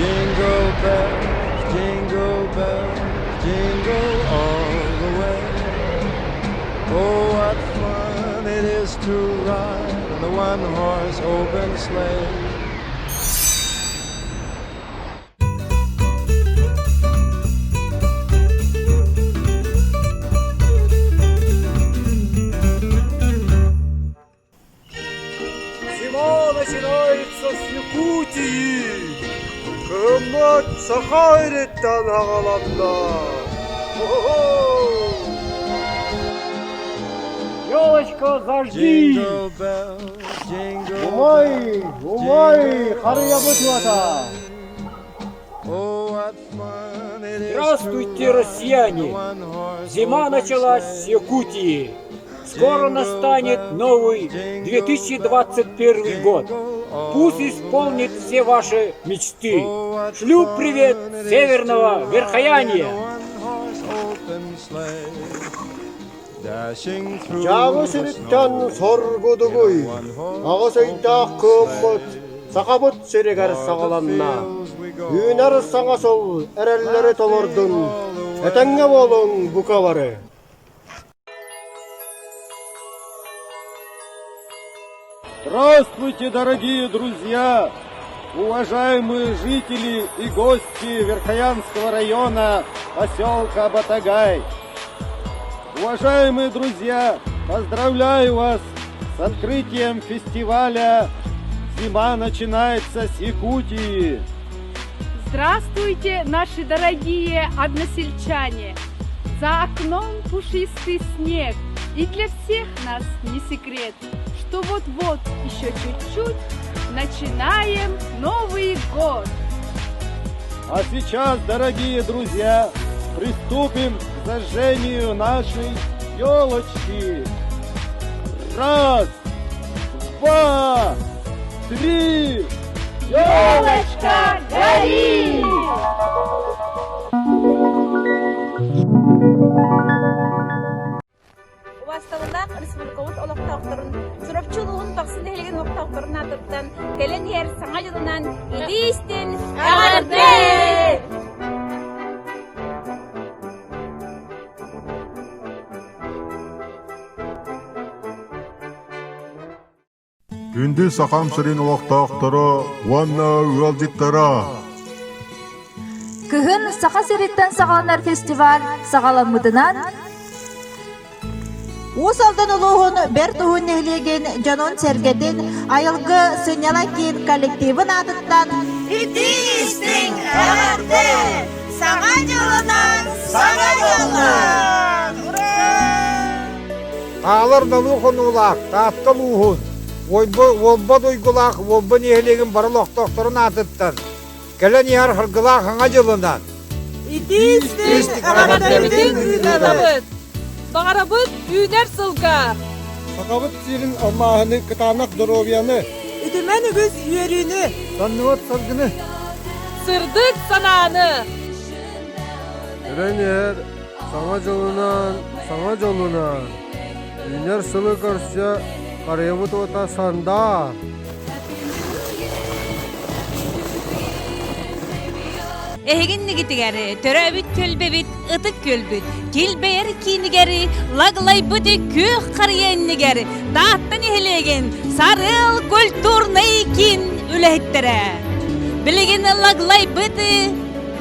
Jingle bells, jingle bells, jingle all the way. Oh, what fun it is to ride in the one-horse open sleigh. Зима начинается с Якутии! Кыһыммыт саха ириттэн аҕаланна! Елочка, зажги! Jingle bells, jingle Умай, умай, харыйабыт уота! Oh, what fun it is Здравствуйте, to ride россияне! in a one-horse Зима open началась с sleigh. Якутии. Скоро настанет новый 2021 год. Пусть исполнит все ваши мечты. Шлю привет северного Верхояния. Дьааҥы сириттэн соргудугуй, аҕыс ыйдаах кыыммыт Сахабыт сиригэр саҕаланна. Үүнэр саҥа сыл эрэллэри толордун, этэҥҥэ буолуҥ бука бары! Здравствуйте, дорогие друзья, уважаемые жители и гости Верхоянского района поселка Батагай. Уважаемые друзья, поздравляю вас с открытием фестиваля «Зима начинается с Якутии». Здравствуйте, наши дорогие односельчане! За окном пушистый снег, и для всех нас не секрет, что вот-вот еще чуть-чуть начинаем Новый год! А сейчас, дорогие друзья, приступим к зажжению нашей елочки. Раз, два, три! Елочка, гори! Убаастабыллаах республикабыт олохтоохторун, Чурапчы улууһун Бахсы нэһилиэгин олохтоохторун аатыттан кэлэн иһэр Саҥа дьылынан илии истин эҕэрдэ! Күндү Сахам сирин олохтоохторо уонна ыалдьыттара! Кыһын Саха сириттэн саҕаланар фестиваль саҕаламмытынан Уус Алдан улууһун Бэрт Уһун нэһилиэгин дьонун-сэргэтин айылгы сынньалаҥ киин коллективын аатыттан Итии-истиҥ эҕэрдэ! Саҥа дьылынан саҥа дьоллоох! Хаалар налыы хонуулаах Таатта улууһун Уолба дойгулаах Уолба нэһилиэгин бары олохтоохторун аатыттан кэлэн иһэр Харгылаах Хаҥа дьылынан Итии-истиҥ эҕэрдэбитин ыытабыт! Баҕарабыт үүнэр сылга! Сахабыт сирин алмааһыны кытаанах доруобуйаны Үтүмэн үгүс үөрүүнү Санныбат саргыны Сырдык санааны Кэлэн иһэр Саҥа дьылынан, саҥа дьолунан, үүнэр сылы көрсө харыйабыт уота сандаар! Эһигиннигитигэр төрөөбүт түөлбэбит ытык күөлбүт, килбэйэр киинигэр лаглайбыт күөх харыйа иннигэр Таатта нэһилиэгин Сарыал культурнай киин үлэһиттэрэ. Билигин лаглайбыт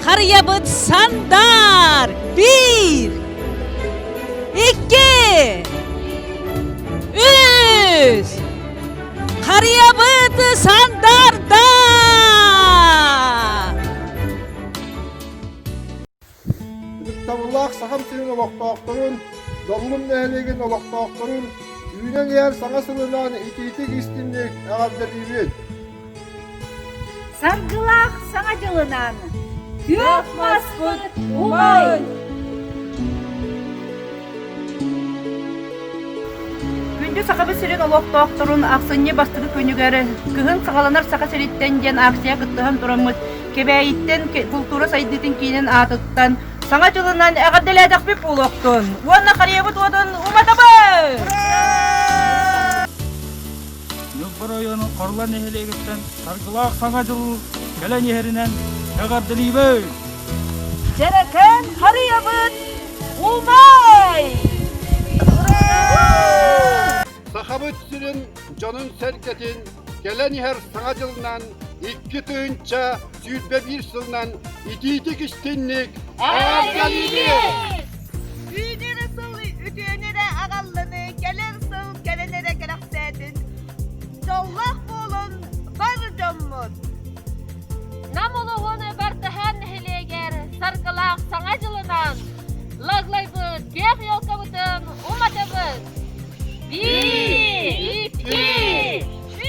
Харыйабыт сандаар! Биир! Икки! Үс! Харыйабыт сандаарда! Ытыктабыллаах Сахам сирин олохтоохторун, Доллум нэһилиэгин олохтоохторун үүнэн иһэр саҥа сылынан итиитик-истинник эҕэрдэлиибит! Саргылаах Саҥа дьылынан күөх маспыт умай! Күндү Сахабыт сирин олохтоохторун ахсынньы бастакы күнүгэр Кыһын саҕаланар Саха сириттэн диэн акция кыттыһан тураммыт Кэбээйиттэн култуура сайдыытын киинин аатыттан Саҥа дьылынан эҕэрдэлээтэхпит буолуохтун уонна харыйабыт уотун уматабыт! Ньурба оройуонун Хорула нэһилиэгиттэн саргылаах Саҥа дьыл кэлэн иһэринэн эҕэрдэлиибит! Дьэрэкээн харыйабыт умай! Сахабыт сирин дьонун-сэргэтин кэлэн иһэр Саҥа дьылынан 2021 сылынан итиитик истинник эҕэрдэлиибит! Үүнэр сыл үтүөнү эрэ аҕаллыны, кэлэр сыл кэлэн эрэ кэрэхсээтин. Дьоллоох буолун бар дьоммут! Нам улууһун Бартыһаан нэһилиэгэр саргылаах Саҥа дьылынан лаглайбыт күөх елкабытын уматабыт! Биир, икки, үс!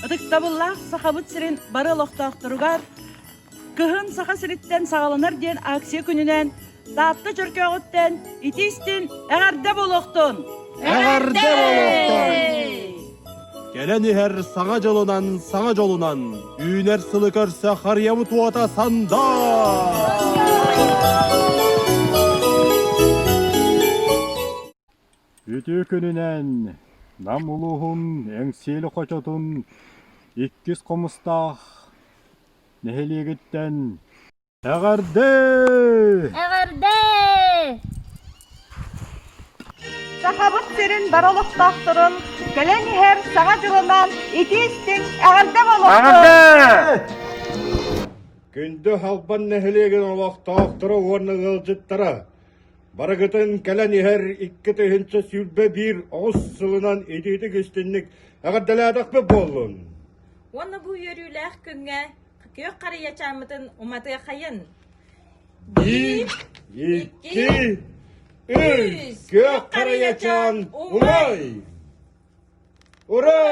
Ытыктабыллаах Сахабыт сирин бары олохтоохторугар Кыһын Саха сириттэн саҕаланар диэн акция күнүнэн Таатта Чөркөөҕүттэн итии-истиҥ эҕэрдэ буолуохтун! Эҕэрдэ буолуохтун! Кэлэн иһэр Саҥа дьылынан, саҥа дьолунан, үүнэр сылы көрсө харыйабыт уота сандаа! Үтүө күнүнэн Нам улууһун Эҥсиэли хочотун иккис хомустаах нэһилиэгиттэн Эҕэрдэ! Эҕэрдэ! Сахабыт сирин бары олохтоохторун кэлэн иһэр Саҥа дьылынан итии-истиҥ эҕэрдэ буолуохтун! Күндү Халбан нэһилиэгин олохтоохторо уонна ыалдьыттара! Барыгытын кэлэн иһэр 2021 оҕус сылынан итиитик-истинник эҕэрдэлээтэхпит буоллун! Уонна бу үөрүүлээх күҥҥэ күөх харыйачааммытын уматыахайын! Биир, икки, үс! Күөх харыйачаан умай! Ура!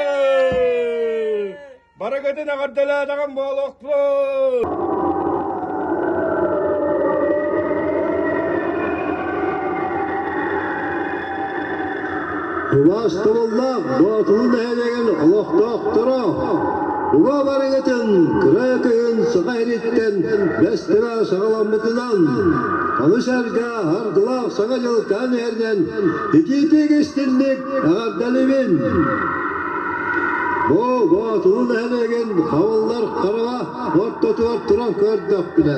Барыгытын эҕэрдэлээтэҕим буолуохтун! Убаастабыллаах Боотулу нэһилиэгин олохтоохторо, уба барыгытын кыра күһүн Саха сириттэн бэстибээл саҕаламмытынан, ону сэргэ Аргылаах Саҥа дьыл кэлэн иһэринэн итиитик истинник эҕэрдэлиибин! Бу Боотулу нэһилиэгин хабыллар хараҥа ортотугар туран көрдөхпүнэ,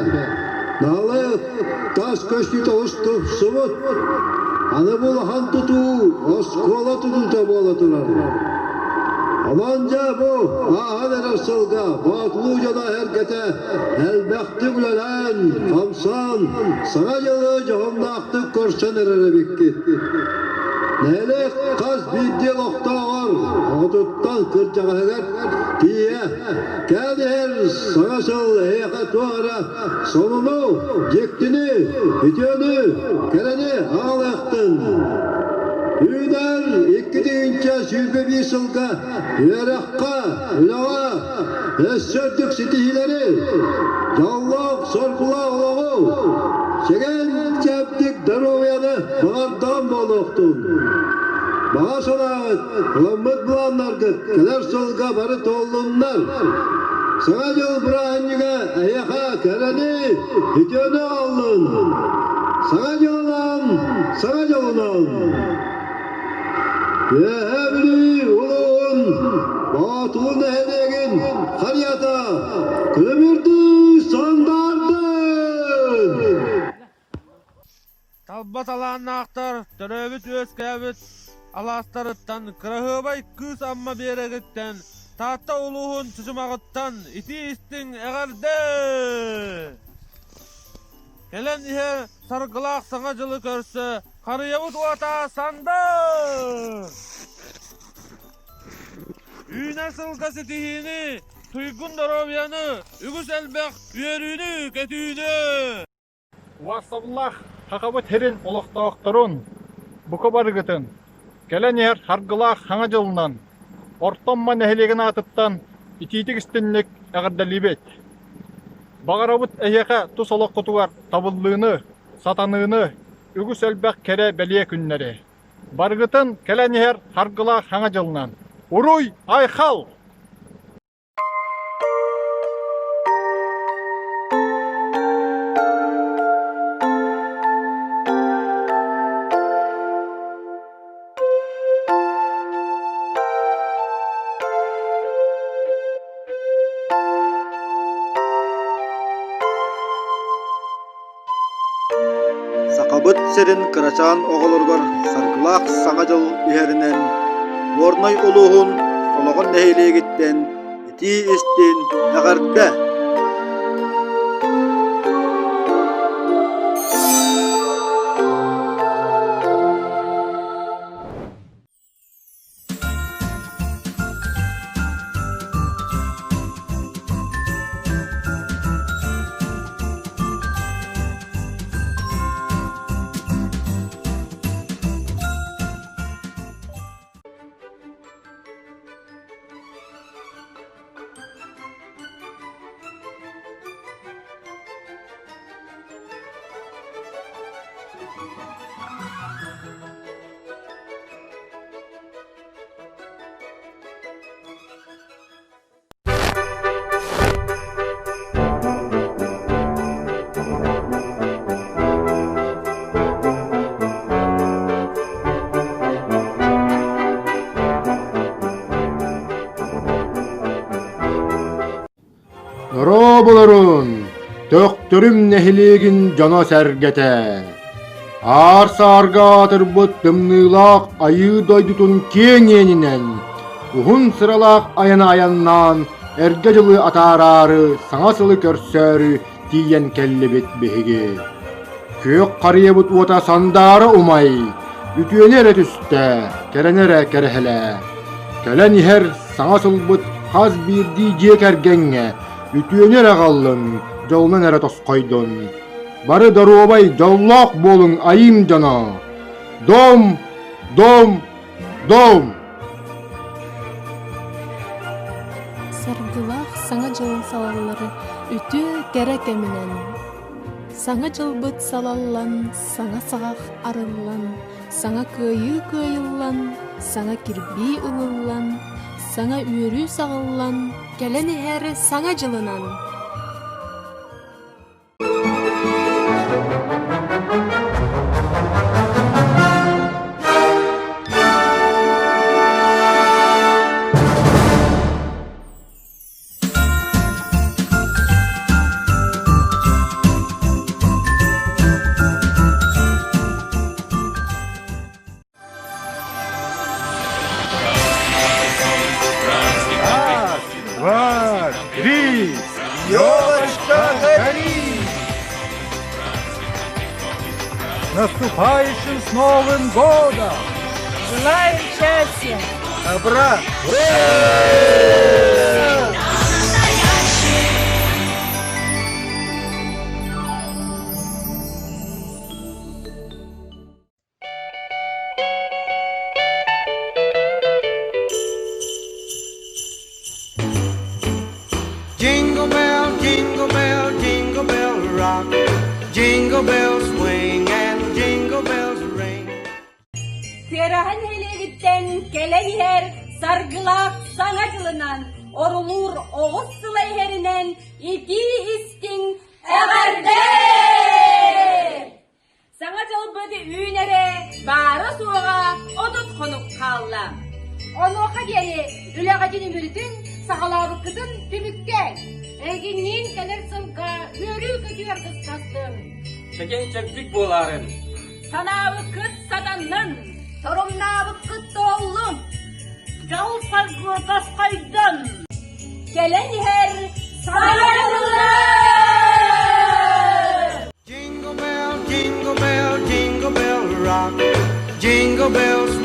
Наалайып тас көстүүтэ олус тупсубут. Аны бу улахан тутуу оскуола тутуута буола турар. Онон дьэ бу ааһан эрэр сылга Боотулуу дьоно эргэтэ элбэхтик үлэлээн, хамсаан, Саҥа дьылы дьоһуннаахтык көрсөн эрэр эбиккит. Нэһилиэк хас биирдии олохтооҕор оҕотуттан кырдьаҕаһыгар тиийэ кээн иһэр Саҥа сыл эһиэхэ туох эрэ Сонуну, дьиктини, үтүөнү, кэрэни аҕалыахтын! Үүнэр 2021 сылга үөрэххэ, үлэҕэ өссө үрдүк ситиһиилэри, дьоллоох, соргулаах олоҕу, чэгиэн-чэбдик доруобуйаны баҕардаҕым буолуохтун! Баҕа санааҕыт, ылыммыт былааннаргыт кэлэр сылга бары туоллуннар! Саҥа дьыл бырааһынньыга эһиэхэ кэрэни, үтүөнү аҕаллын! Саҥа дьылынан, саҥа дьолунан! Үөһээ Бүлүү улууһун Боотулу нэһилиэгин харыйата күлүмүрдүү сандаардын! Талба талааннаахтар төрөөбүт-үөскээбит алаастарыттан кыраһыабай Кыыс Амма биэрэгиттэн, Таатта улууһун Чычымаҕыттан итии-истиҥ эҕэрдэ! Кэлэн иһэр саргылаах Саҥа дьылы көрсө харыйабыт уота сандал! Үүнэр сылга ситиһиини, туйгун доруобуйаны, үгүс элбэх үөрүүнү-көтүүнү! Убаастабыллаах Сахабыт сирин олохтоохторун, бука барыгытын, кэлэн иһэр Саргылаах Саҥа дьылынан, Орто Амма нэһилиэгин аатыттан итиитик-истинник эҕэрдэлиибит! Баҕарабыт эһиэхэ тус олоххутугар табыллыыны, сатаныыны, үгүс элбэх кэрэ бэлиэ күннэри! Барыгытын кэлэн иһэр Харгылаах Саҥа дьылынан! Уруй, айхал! Сахабыт сирин кырачаан оҕолоругар саргылаах Саҥа дьыл иһэринэн Горнай улууһун Солоҕон нэһилиэгиттэн итии-истиҥ эҕэрдэ! Дорооболорун, Төхтөрүм нэһилиэгин дьоно-сэргэтэ! Аар-саарга аатырбыт тымныылаах Айыы дойдутун киэҥ иэнинэн, уһун сыралаах айаны айаннаан, эргэ дьылы атаараары, саҥа сылы көрсөөрү тиийэн кэллибит биһиги. Күөх харыйабыт уота сандаара умай, үтүөнү эрэ түстэ, кэрэни эрэ кэрэһэлээ. Кэлэн иһэр саҥа сылбыт хас биирдии дьиэ кэргэҥҥэ үтүөнү эрэ аҕаллын, дьолунан эрэ тосхойдун. Бары доруобай, дьоллоох буолуҥ айыым дьоно! Дом! Дом! Дом! Саргылаах Саҥа дьыл салаллары үтүө кэрэ кэминэн Саҥа дьылбыт салаллан, саҥа саҕах арыллан, саҥа кыайыы кыайыллан, саҥа кирбии ылыллан, саҥа үөрүү саҕыллан, кэлэн иһэр Саҥа дьылынан! Раз, два, три! Елочка, гори! Наступающим с Новым годом! Желаем счастья! Добра! Jingle bell, jingle bell, jingle bell rock. Jingle bells swing and jingle bells ring. Тыараһа нэһилиэгиттэн кэлэн иһэр саргылаах Саҥа дьылынан, орулуур оҕус сыла иһэринэн итии-истиҥ эҕэрдэ! Саҥа дьылбыт үүнэрэ баара-суоҕа 30 хонук хаалла. Онуоха диэри үлэҕитин үмүрүтүн, саҕалаабыккытын түмүктээҥ. Эһигинниин кэлэр сылга үөрүү-көтүү аргыстастын. Чэгиэн-чэбдик буолаарын. Санаабыккыт сатаннын, торумнаабыккыт туоллун. Дьол саргы тосхойдун. Кэлэн иһэр Саҥа дьылынан! Jingle bell, jingle bell, jingle bell rock. Jingle bells